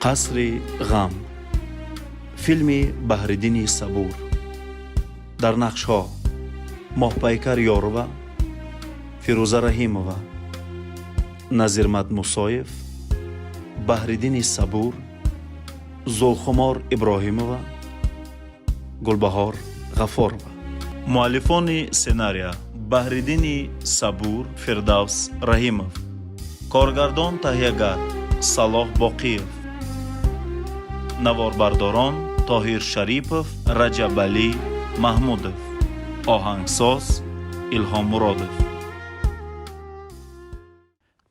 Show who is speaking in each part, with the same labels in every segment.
Speaker 1: Қасри ғам, филми Баҳриддини Сабур. Дар нақшҳо Моҳпайкар Ёрова, Фирӯза Раҳимова, Назирмад Мусоев, Баҳриддини Сабур, Зулхумор Иброҳимова, Гулбаҳор Ғафорова. Муаллифони сценария Баҳриддини Сабур, Фирдавс Раҳимов, коргардон таҳиягар Салоҳ Боқиев, наворбардорон Тоҳир Шарипов, Раҷабалӣ Маҳмудов, оҳангсоз Илҳом Муродов.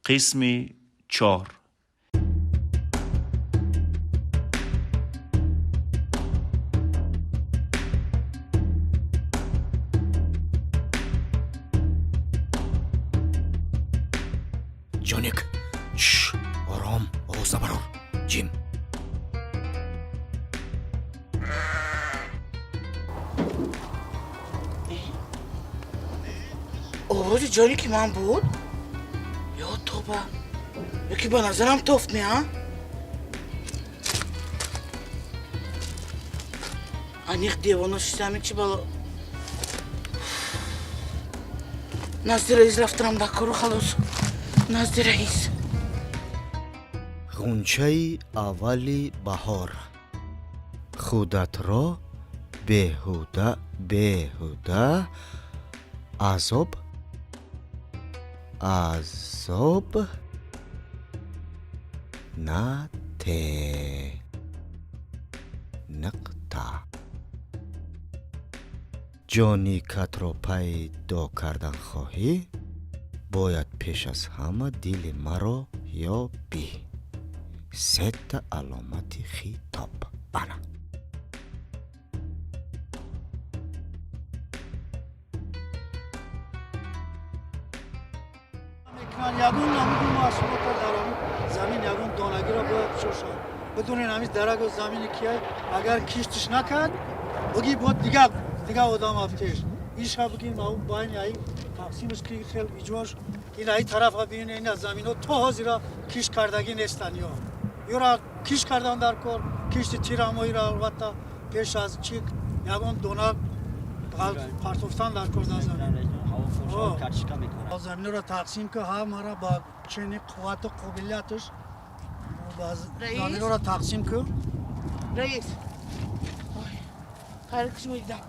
Speaker 1: Қисми чор.
Speaker 2: Ҷоник, чш, ором, овоз набарор, ҷим.
Speaker 3: Овози Ҷоники ман буд ё тоба, ёки ба назарам тофт ме, а? Аниқ девона шидами, чи бало? Назди раис рафтанам дар кору халос, назди раис.
Speaker 2: Ғунчаи аввали баҳор. Худатро беҳуда беҳуда азоб нате. Нуқта. Ҷоникатро пайдо кардан хоҳӣ, бояд пеш аз ҳама дили маро ёбӣ. Сета аломати хитоб. Ана.
Speaker 4: Мекунанд ягон намуди маҳсулото дар ҳамин замин, ягон донагиро бояд шошад. Бидонен, ҳамин дарагу замини кияй, агар киштиш накард, буги бод дигар дигар одам афтеш. Иша бигин, ау байни ай тақсимш ки хел иҷош ин ай тарафа бинен, ина замино то ҳозира кишт кардагӣ нестанд. Ёра кишт кардан дар кор, кишти тирамоҳиро албатта пеш аз чи ягон дона партофтан дар кор дар замин. Заминро тақсим ки ҳамара ба чени қуввату қобилияташ
Speaker 3: Раис?
Speaker 4: заминро тақсим ки.
Speaker 3: Раис, хайр, ки шумо дидам.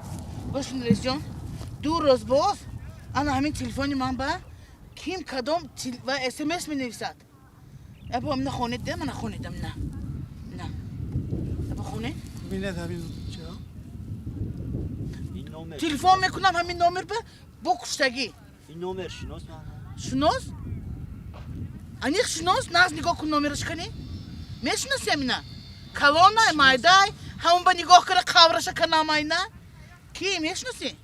Speaker 3: Бошин, раисҷон, 2 рӯз боз ана ҳамин телефони ман ба ким кадом ва СМС менависад. Эбо, мина хонед, де, мана хонедам, на, на, эбо, хонед.
Speaker 4: Бинед, ҳамин чиро.
Speaker 3: Телефон мекунам ҳамин номер ба, бо куштагӣ.
Speaker 5: Ин номер шинос?
Speaker 3: Шинос, аниқ шинос. Наз нигоҳ кун, номераш кани, мешиноси? Амина калонай, майдай, ҳамон ба нигоҳ кара, қавраша канамайна. Ки мешиноси?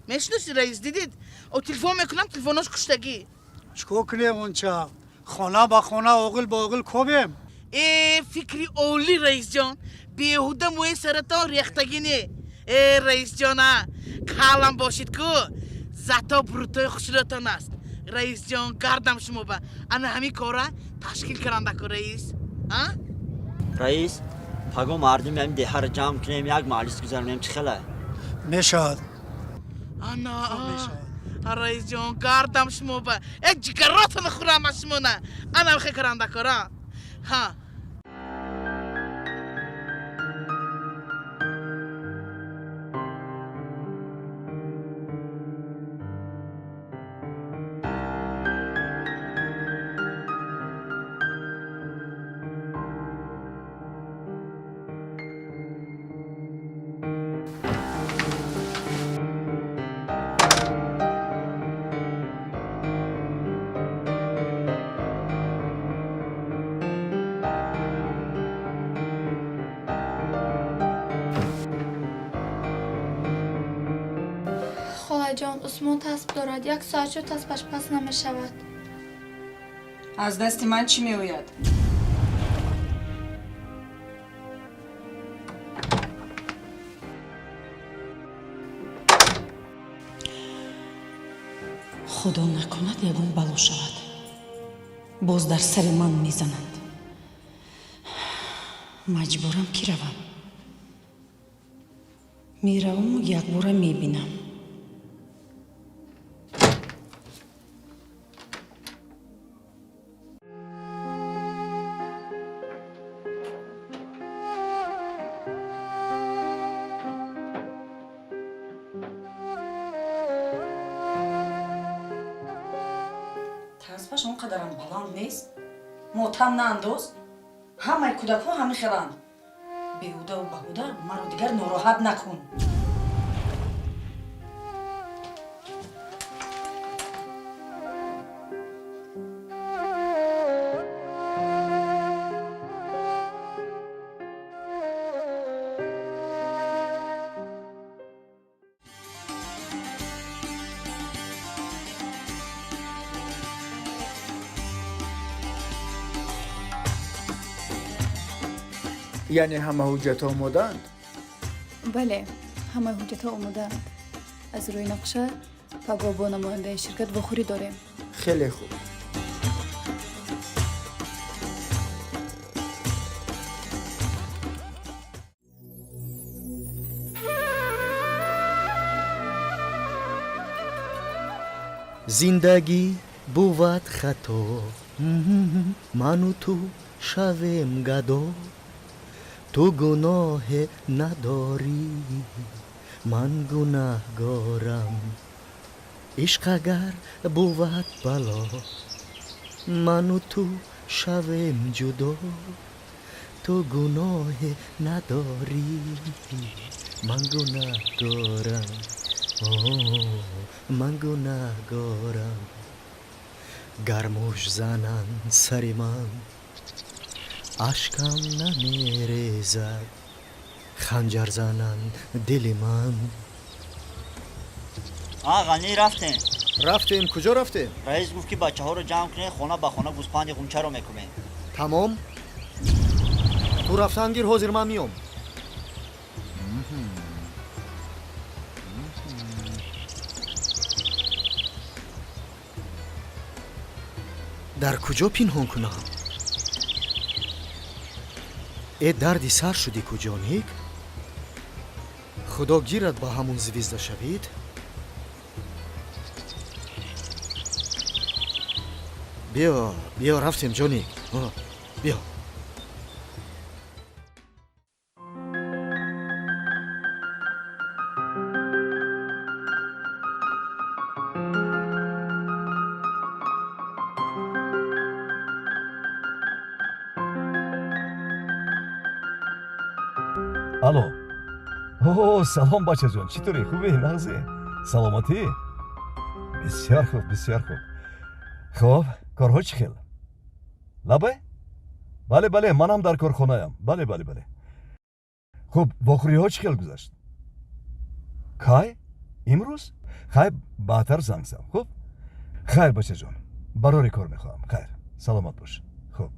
Speaker 3: Мешиноси, раис? Дидид, о, телефон мекунам, телефонош куштагӣ.
Speaker 4: Чикор кунем? Онча хона ба хона, оғил ба оғил кобем.
Speaker 3: Э, фикри олӣ, раисҷон, беҳуда мӯи саратон рехтагӣ не. Э, раисҷона, калам бошид ку, зато брутои хушрӯтон аст. Раисҷон, гардам шумо ба ана ҳамин кора ташкил каранда ку, раис, а?
Speaker 5: Раис, паго мардуми ҳамин деҳаро ҷамъ кунем, як маҷлис гузаронем, чӣ хела?
Speaker 4: Мешавад.
Speaker 3: Ана.
Speaker 4: Хуб мешавад.
Speaker 3: А, раисҷон, гардам шумо ба, э, ҷигаротона хӯрам аз шумона. Ана хе каранда кора, ҳа.
Speaker 6: Холаҷон, Усмон тасб дорад, як соат шуд, таспаш пас намешавад.
Speaker 7: Аз дасти ман чӣ меояд?
Speaker 8: Худо накунад, ягон бало шавад, боз дар сари ман мезананд. Маҷбурам ки равам. Мераваму якбора мебинам. Таспаш он қадарам баланд нест. Мотам наандоз. Ҳамаи кӯдакҳо ҳамин хеланд. Беҳудаву баҳуда маро дигар нороҳат накун.
Speaker 9: Яъне ҳама ҳуҷҷатҳо омодаанд?
Speaker 10: Бале, ҳамаи ҳуҷҷатҳо омодаанд. Аз рӯи нақша пагоҳ бо намояндаи ширкат вохӯрӣ дорем.
Speaker 9: Хеле хуб.
Speaker 2: Зиндагӣ бувад хато, ману ту шавем гадо. Ту гуноҳе надорӣ, ман гунаҳгорам. Ишқ агар бувад бало, ману ту шавем ҷудо. Ту гуноҳе надорӣ, ман гунаҳгорам, ман гунаҳгорам. Гар муш зананд сари ман, ашкам намерезад, ханҷар зананд дили ман.
Speaker 5: А, Ғанӣ, рафтем.
Speaker 2: Рафтем? Куҷо рафтем?
Speaker 5: Раис гуфт, ки бачаҳоро ҷамъ кунед, хона ба хона гӯспанди ғунчаро мекунем.
Speaker 2: Тамом, ту рафтан гир, ҳозир ман миём. Дар куҷо пинҳон кунам? Э, дарди сар шудӣ ку, Ҷоник. Худо гирад, ба ҳамун звезда шавид. Биё, биё, рафтем, Ҷоник, биё.
Speaker 11: Алло, о, салом, бачаҷон, чӣ тавре, хубе, нағзе, саломатӣ? Бисёр хуб, бисёр хуб. Хоб, корҳо чӣ хел? Лабай, бале, бале, манам дар корхонаям, бале, бале, бале. Хуб, вохӯриҳо чӣ хел гузашт? Кай? Имрӯз? Хайр, баъдтар занг зан. Хуб, хайр, бачаҷон, барори кор мехоҳам. Хайр, саломат бош. Хуб.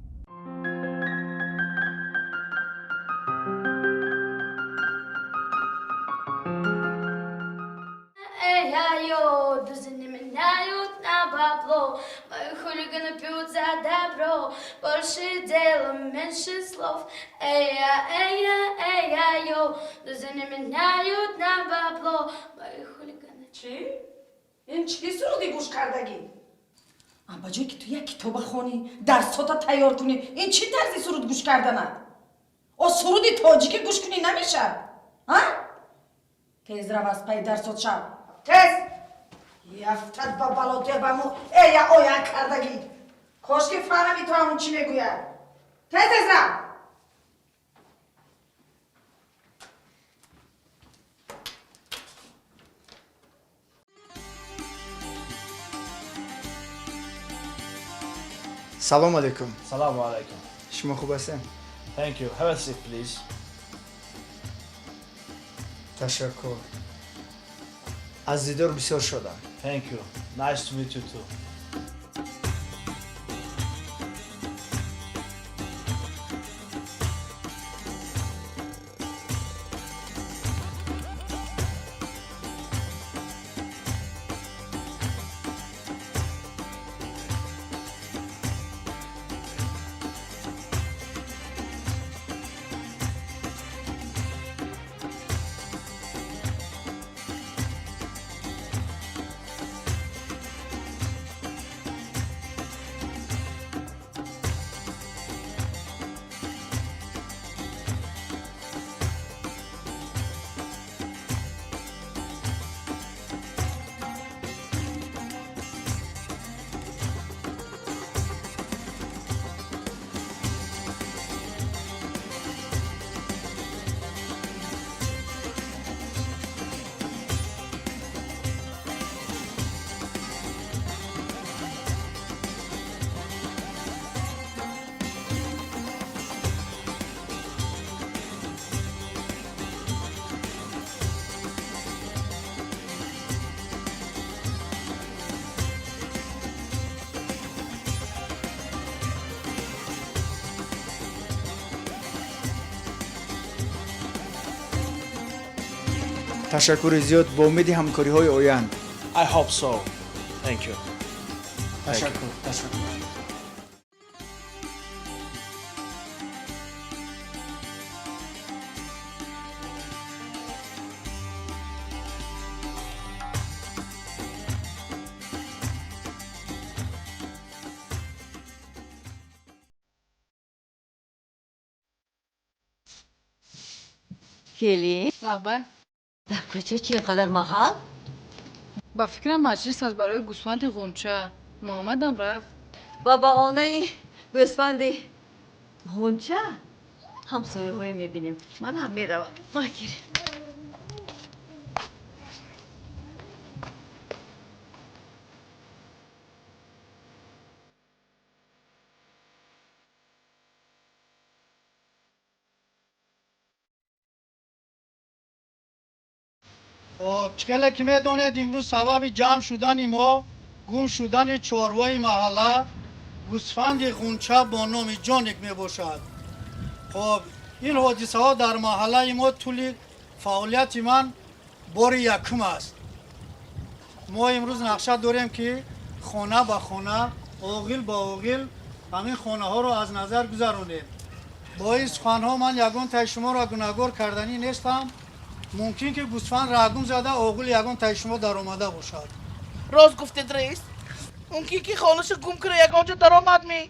Speaker 6: Друзья не меняют на бабло, мои хулиганы пьют за добро. Больше дела, меньше слов. Эй-я, эй-я, эй-я, йоу. Друзья не меняют на бабло, мои хулиганы.
Speaker 8: Чӣ? Ин чӣ суруди гӯш кардагӣ? Ба ҷое ки ту як китоба хонӣ, дарсота тайёр кунӣ, ин чӣ тарзи суруд гӯш карданат? О, суруди тоҷикӣ гӯш кунӣ намешавад? А, тез рав, аз пайи дарсот шав, тез. Яфтад ба балоте ба му эя оя кардагӣ. Кошки фаҳми ту ҳамун чӣ мегӯяд. Тез, тез рав.
Speaker 9: Салом алейкум.
Speaker 12: Салому алайкум.
Speaker 9: Шумо хуб ҳастед?
Speaker 12: Thank you. Have a seat, please.
Speaker 9: Ташаккур. Аз дидор бисёр шодам.
Speaker 12: Thank you. Nice to meet you too.
Speaker 9: Ташаккури зиёд, бо умеди ҳамкориҳои оянд.
Speaker 12: I hope so. Thank you.
Speaker 9: Ташаккур, ташаккур.
Speaker 13: Келин.
Speaker 10: Лаббай.
Speaker 13: Дар кӯча чӣ қадар маҳал?
Speaker 10: Ба фикрам, маҷлис аст барои гӯсфанди Ғунча. Муҳаммадам рафт.
Speaker 13: Ба баҳонаи гӯсфанди Ғунча ҳамсояҳое мебинем. Ман ҳам меравам. Ма гирем.
Speaker 4: Хоб, чӣ хеле ки медонед, имрӯз сабаби ҷамъ шудани мо гум шудани чорвои маҳалла, гӯсфанди Ғунча бо номи Ҷоник мебошад. Хоб, ин ҳодисаҳо дар маҳаллаи мо тӯли фаъолияти ман бори якум аст. Мо имрӯз нақша дорем, ки хона ба хона, оғил ба оғил ҳамин хонаҳоро аз назар гузаронем. Бо ин суханҳо ман ягон таи шуморо гунаҳгор карданӣ нестам. Мумкин ки гӯсфанд раҳгум зада, оғили ягон таи шумо даромада бошад.
Speaker 3: Рост гуфтед, раис. Мумкин ки хонаша гум кара, ягон ҷо даромад ми.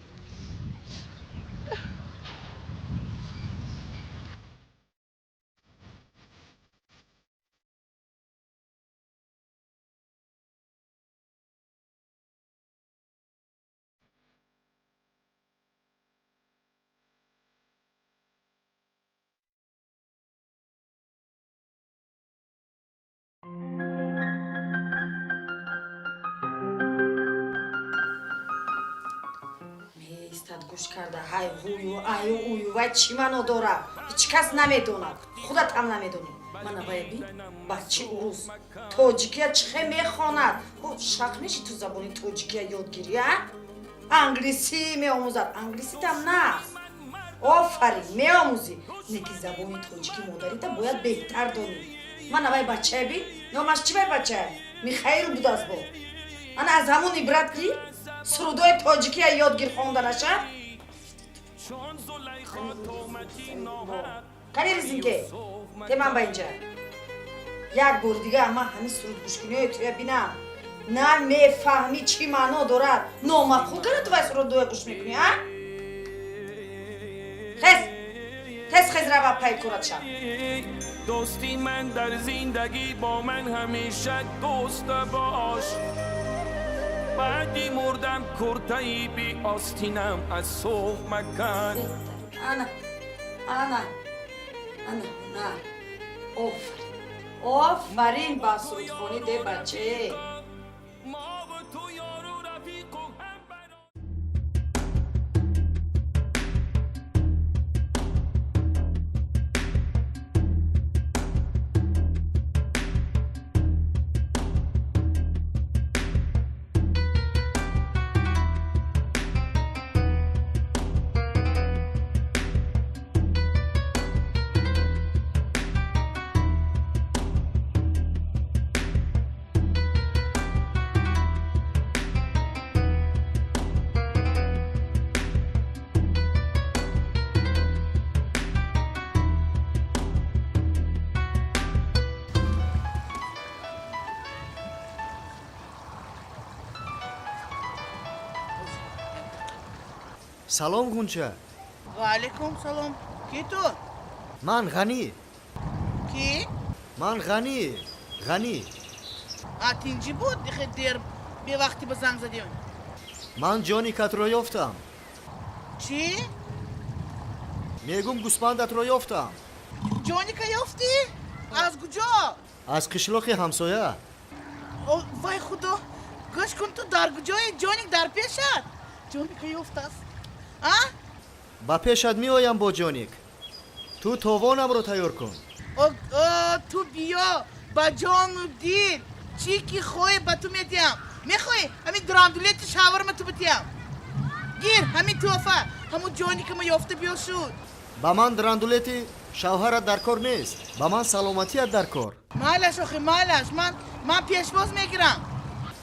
Speaker 8: Меистад гӯш карда, ҳай ҳую аю ую, вай чӣ маъно дорад, ҳеҷ кас намедонад, худат ҳам намедонӣ. Мана вая бин, бачи урус тоҷикия чӣ хел мехонад. Шақ меши ту забони тоҷикия ёд гирӣ, а? Англисӣ меомӯзад, англиситам наст. Офарин, меомӯзӣ, неки забони тоҷики модарита бояд беҳтар донӣ. Мана вай бачая бин, номаш чӣ вай бачая? Михаил будааст бо. Ана аз ҳамон ибрат гир, сурудҳои тоҷикия ёд гир хонданаша. Кани резинке, те ман ба инҷа. Як бори дига ман ҳамин сурудгӯшкуниҳои туя бинам, на мефаҳмӣ чӣ маъно дорад. Номаъқул кара ту вай сурудҳоя гӯш мекунӣ, а? Хез, тез хез, рава пай корат шав.
Speaker 14: Дӯсти ман дар зиндагӣ бо ман ҳамеша дӯста бош. Баъди мурдам куртаи биостинам аз суғ макан.
Speaker 8: Ана, ана, ана, ҳунар. Офарин, офарин ба сурудхонӣ, де баче.
Speaker 2: Салом, Ғунча.
Speaker 3: Ва алайкум салом. Ки ту?
Speaker 2: Ман Ғанӣ.
Speaker 3: Ки?
Speaker 2: Ман Ғанӣ, Ғанӣ.
Speaker 3: А, тинҷӣ буд? Дихе дер бевақти ба занг задем.
Speaker 2: Ман ҷоникатро ёфтам.
Speaker 3: Чӣ?
Speaker 2: Мегум, гӯсфандатро ёфтам.
Speaker 3: Ҷоника ёфтӣ? Аз куҷо?
Speaker 2: Аз қишлоқи ҳамсоя.
Speaker 3: Вай худо, гӯш кун, ту дар куҷое? Ҷоник дар пешат. Ҷоника ёфтааст, а?
Speaker 2: Ба пешат меоям бо ҷоник, ту товонамро тайёр кун.
Speaker 3: Ту биё, ба ҷону дил чӣ ки хоҳӣ ба ту медиҳам. Мехоҳӣ, ҳамин драндулети шаварма ту бидиҳам. Гир ҳамин тӯҳфа, ҳамун ҷоникама ёфта биё шуд.
Speaker 2: Ба ман драндулети Шавҳарат дар кор нест, ба ман саломатият дар кор.
Speaker 3: Майлаш, охи, майлаш, ман пешвоз мегирам.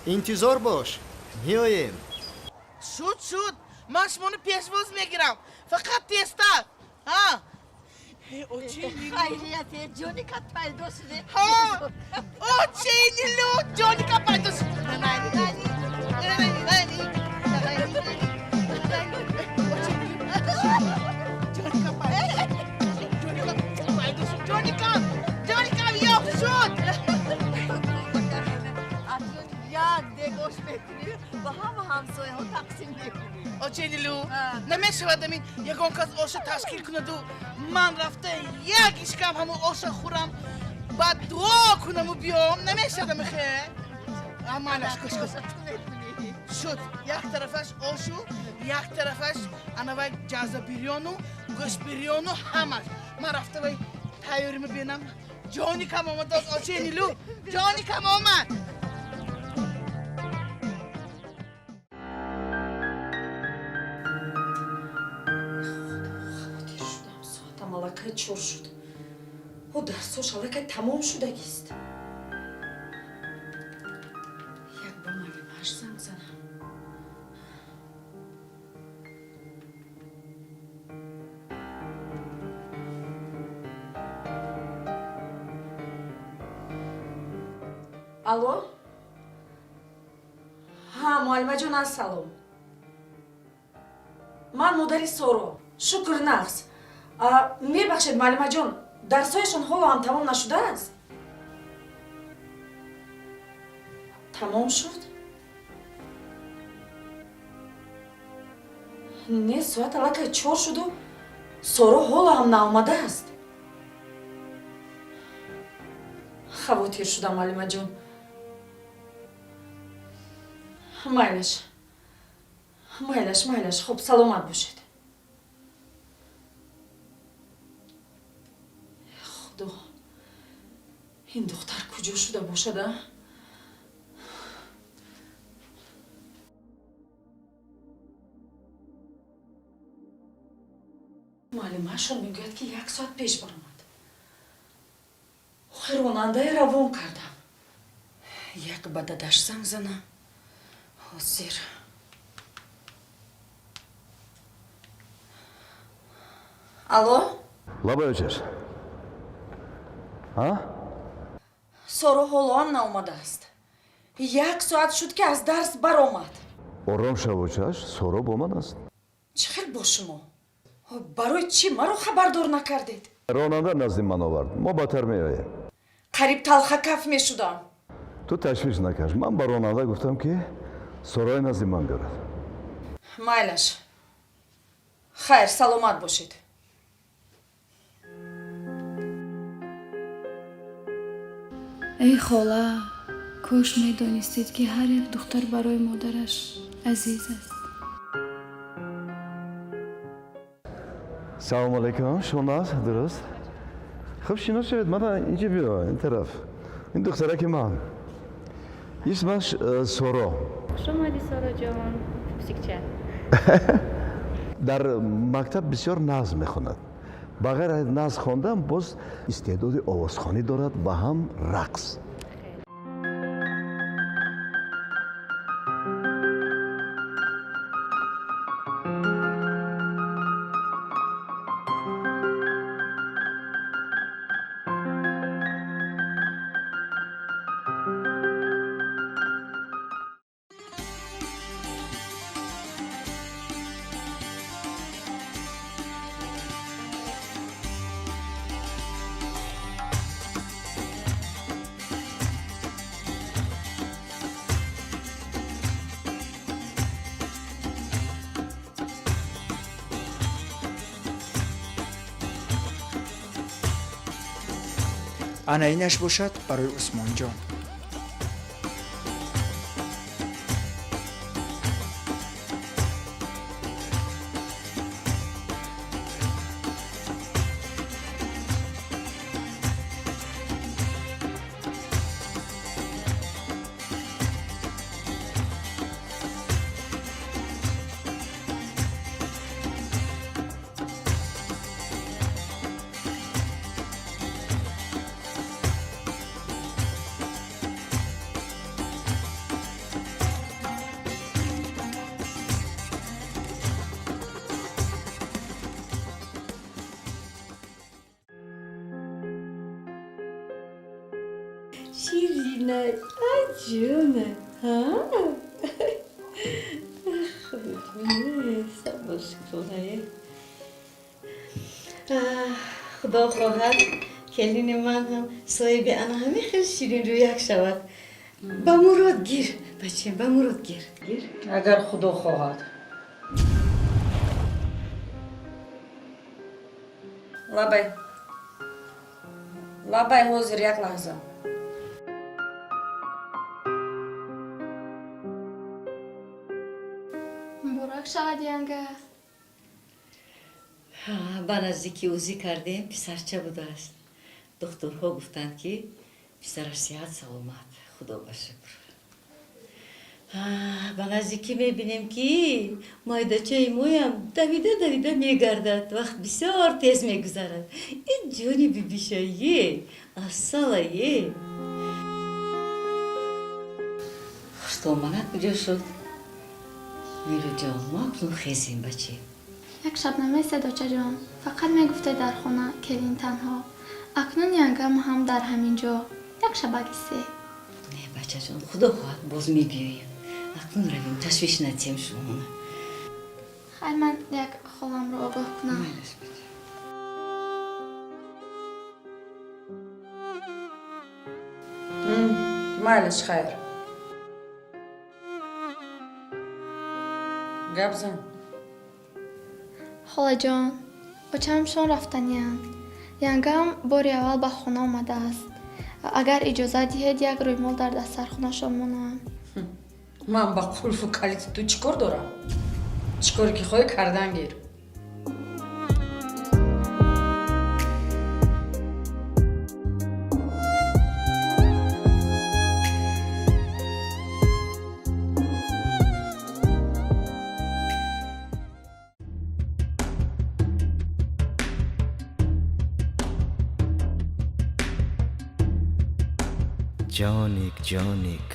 Speaker 2: Интизор бош, меоем.
Speaker 3: Шуд, шуд, ман шуморо пешвоз мегирам, фақат тезтар.
Speaker 13: Хайрият, ҷоника пайдо шуде.
Speaker 3: Очи Нилу, ҷоника пайдо шуд. Ҷоникам ёфт шуд.
Speaker 13: Акнун як дег ош мекунӣ ва ҳама ҳамсояҳо тақсим мекунӣ.
Speaker 3: Очи Нилу, намешавад амин ягон кас оша ташкил кунаду ман рафта як ишкам ҳамун оша хӯрам, баъд дуо кунаму биём? Намешавад амихе? Майлаш, куш куш шуд. Як тарафаш ошу, як тарафаш анавай ҷаза бирёну гӯшт бирёну ҳамаш. Ман рафта вай тайёрима бинам. Ҷоникам омадааст, очи Нилу, ҷоникам омад.
Speaker 8: Соатам аллакай 4 шуд. Ӯ дарсош аллакай тамом шудагист. Як ба муаллимааш занг занам. Алло? Ҳа, муаллимаҷон, ассалом. Ман модари Соро. Шукр, нағз. Мебахшед, муаллимаҷон, дарсҳояшон ҳоло ҳам тамом нашудааст? Тамом шуд? Не, соат аллакай 4 шуду Соро ҳоло ҳам наомадааст. Хавотир шудам, муаллимаҷон. Майлаш, майлаш, майлаш. Хуб, саломат бошед. Худо, ин духтар куҷо шуда бошад, а? Муаллимаашон мегӯяд, ки 1 соат пеш баромад. Охир ронандае равон кардам. Як ба дадаш занг занам. Ҳозир. Алло?
Speaker 11: Лабай, очаш.
Speaker 8: Соро ҳоло ҳам наомадааст. 1 соат шуд, ки аз дарс баромад.
Speaker 11: Ором шав, очаш, Соро бо ман аст.
Speaker 8: Чӣ хел бо шумо? Барои чӣ маро хабардор накардед?
Speaker 11: Ронанда назди ман овард. Мо баъдтар меоем.
Speaker 8: Қариб талхакаф мешудам.
Speaker 11: Ту ташвиш накаш. Ман ба ронанда гуфтам, ки Сорои назди ман биёрад.
Speaker 8: Майлаш. Хайр, саломат бошед.
Speaker 10: Эй хола, кош медонистед, ки ҳар як духтар барои модараш азиз аст.
Speaker 11: Салому алайкум, шумо нағз, дуруст? Хуб, шинос шавед, мана инҷа биё, ин тараф. Ин духтараки ман. Исмаш Соро.
Speaker 15: Хуш омадӣ, Сороҷон, пупсикча.
Speaker 11: Дар мактаб бисёр нағз мехонад. Ба ғайр аз нағз хондан, боз истеъдоди овозхонӣ дорад ва ҳам рақс.
Speaker 9: Ана инаш бошад барои Усмонҷон.
Speaker 16: Ширинай, аҷонай, ҳа? Худоҷон, сабр шукронае. Худо хоҳад, келини ман ҳам соҳиби ана ҳамин хел ширинрӯяк шавад. Ба мурод гир, бачаем, ба мурод гир.
Speaker 7: Агар Худо хоҳад. Лабай. Лабай, ҳозир, як лаҳза.
Speaker 6: Муборак шавад, янга.
Speaker 16: Ба наздики УЗИ кардем, писарча будааст. Духтурҳо гуфтанд, ки писараш сиҳат саломат, Худо ба шукр. Ба наздикӣ мебинем, ки майдачаи моям давида давида мегардад. Вақт бисёр тез мегузарад. Ин ҷони бибишае, асалае. Хуштоманак куҷо шуд? Мелуҷон, мо акнун хезем, баче.
Speaker 6: Як шаб наместед, очаҷон. Фақат мегуфтед, дар хона келин танҳо. Акнун янгам ҳам дар ҳамин ҷо. Як шабак истед.
Speaker 16: Не, бачаҷон, Худо хоҳад, боз мебиёем. Акнун равем, ташвиш натиҳем шумона.
Speaker 6: Хайр, ман як холамро огоҳ кунам.
Speaker 7: Майлаш, хайр. Гап зан.
Speaker 6: Холаҷон, очам шон рафтаниянд. Янгам бори аввал ба хона омадааст. Агар иҷозат диҳед, як рӯймол дар дастархонашон монам.
Speaker 7: Ман ба қулфу калити ту чӣ кор дорам? Чӣ коре ки хоҳӣ, кардан гир.
Speaker 2: Ҷоник, ҷоник,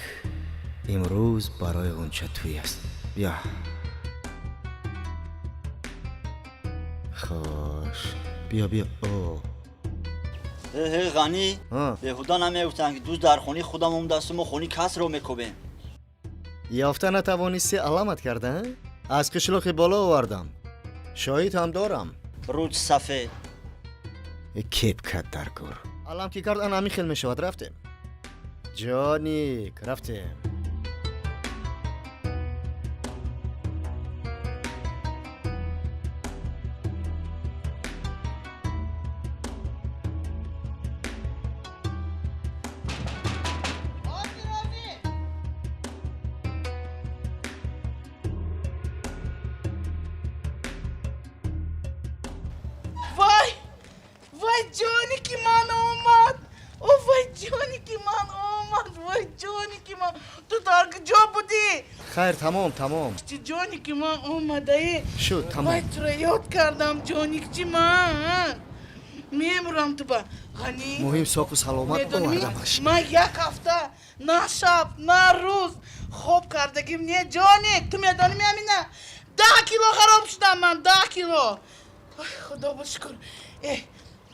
Speaker 2: имрӯз барои Ғунча тӯй аст. Биё. Хош, биё, биё. О.
Speaker 5: Э, Ғанӣ, беҳуда намегуфтанд, ки дӯст дар хонаи худам омадасту мо хонаи касро мекобем.
Speaker 2: Ёфта натавонисти, аламат карда? Аз қишлоқи боло овардам. Шоҳид ҳам дорам.
Speaker 5: Рӯд сафед.
Speaker 2: Кепкат дар кор. Алам ки кард, ана ҳамин хел мешавад. Рафтем. Ҷоник, рафтем.
Speaker 3: Вай! Вай, ҷоники ман омад! О, вай, ҷоники ман омад! Вай, ҷоники ман! Ту дар куҷо будӣ?
Speaker 2: Хайр, тамом, тамом.
Speaker 3: Чӣ, ҷоники ман омадаӣ?
Speaker 2: Шуд, тамом.
Speaker 3: Вай, туро ёд кардам, ҷоникчи ман. Мемурам ту ба. Ғанӣ.
Speaker 2: Муҳим соқу саломат
Speaker 3: Медонӣ,
Speaker 2: овардамаш.
Speaker 3: Ман як ҳафта на шаб, на рӯз хоб кардагим не, ҷоник. Ту медонӣ, амина? 10 кило хароб шудам ман, 10 кило. Ой, Худо ба шукр. Э,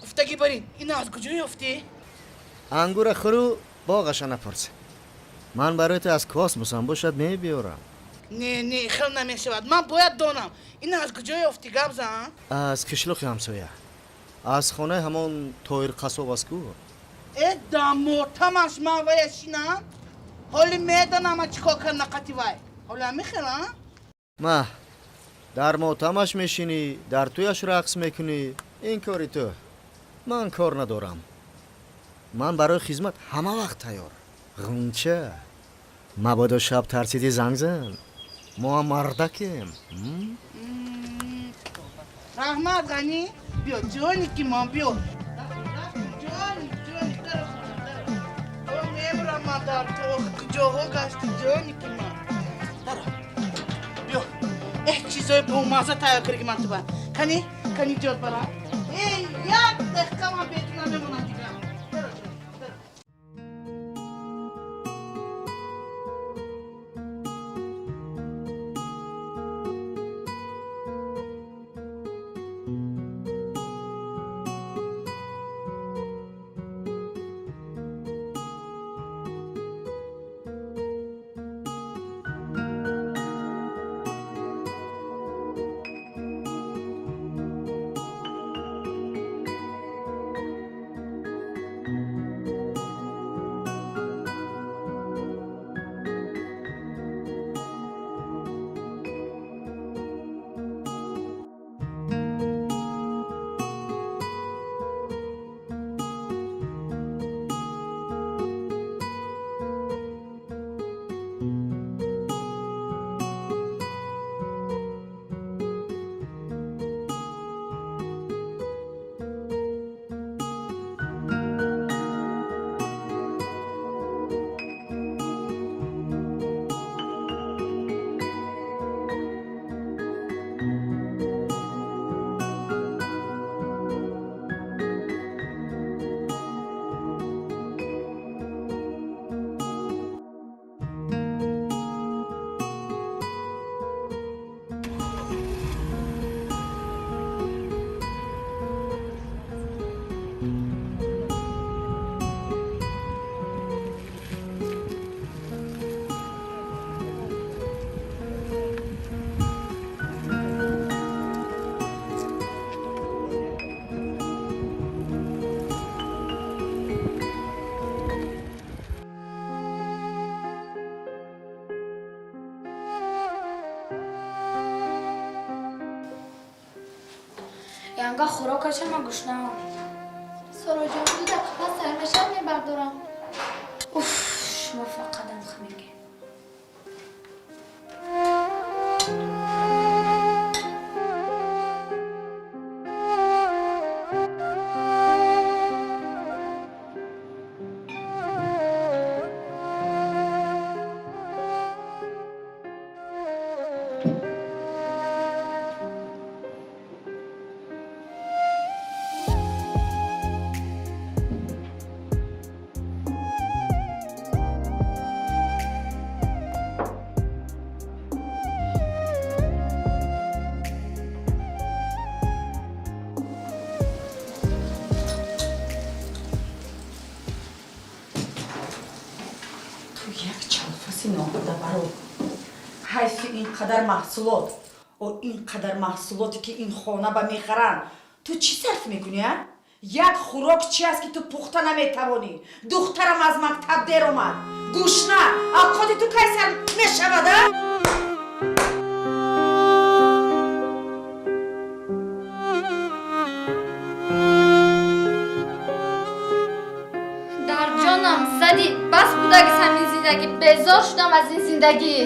Speaker 3: гуфтагӣ барин, ина аз куҷо ёфтӣ?
Speaker 2: Ангура хӯру боғаша напурс. Ман барои ту аз космосам бошад мебиёрам.
Speaker 3: Не, не, хел намешавад. Ман бояд донам. Ина аз куҷо ёфтӣ, гап зан?
Speaker 2: Аз қишлоқи ҳамсоя. Аз хонаи ҳамон Тоҳир қассоб аст ку.
Speaker 3: Э, дамотамаш ман вая шинам? Ҳоли медонам ман чӣ кор кардам нақати вай. Ҳоли ҳамин хел, а?
Speaker 2: Маҳ, дар мотамаш мешинӣ, дар тӯяш рақс мекунӣ. Ин кори ту. Ман кор надорам. Ман барои хизмат ҳама вақт тайёр. Ғунча, мабодо шаб тарсидӣ, занг зан. Мо ҳам мардакем. М?
Speaker 3: Раҳмат, Ғанӣ. Биё, ҷоники ман, биё. Ҷоник, ҷоник, даро, даро. О, мемурам ман дар ту. Куҷоҳо гашти, ҷоники ман. Даро. Биё. Э, чизои бомазза тайёр карди ман ту ба. Кани, кани ҷод барам. Э, як дақиқа ман бе ту намемонам дигар. Даро, ҷоник, даро.
Speaker 6: Янга хӯрокаша ман гушнаам.
Speaker 10: Сороҷон, 2 дақиқа пас сар мешавад, мебардорам.
Speaker 6: Уф, шумо фақат амх мегӯед.
Speaker 8: Ҳайфи ин қадар маҳсулот, о ин қадар маҳсулоте ки ин хона ба мехаранд, ту чӣ сарф мекунӣ, а? Як хӯрок чи аст, ки ту пухта наметавонӣ? Духтарам аз мактаб дер омад, гушна, авқоти ту кай сар мешавад, а?
Speaker 6: Дар ҷонам задӣ, бас будагис ҳамин зиндагӣ, безор шудам аз ин зиндагӣ.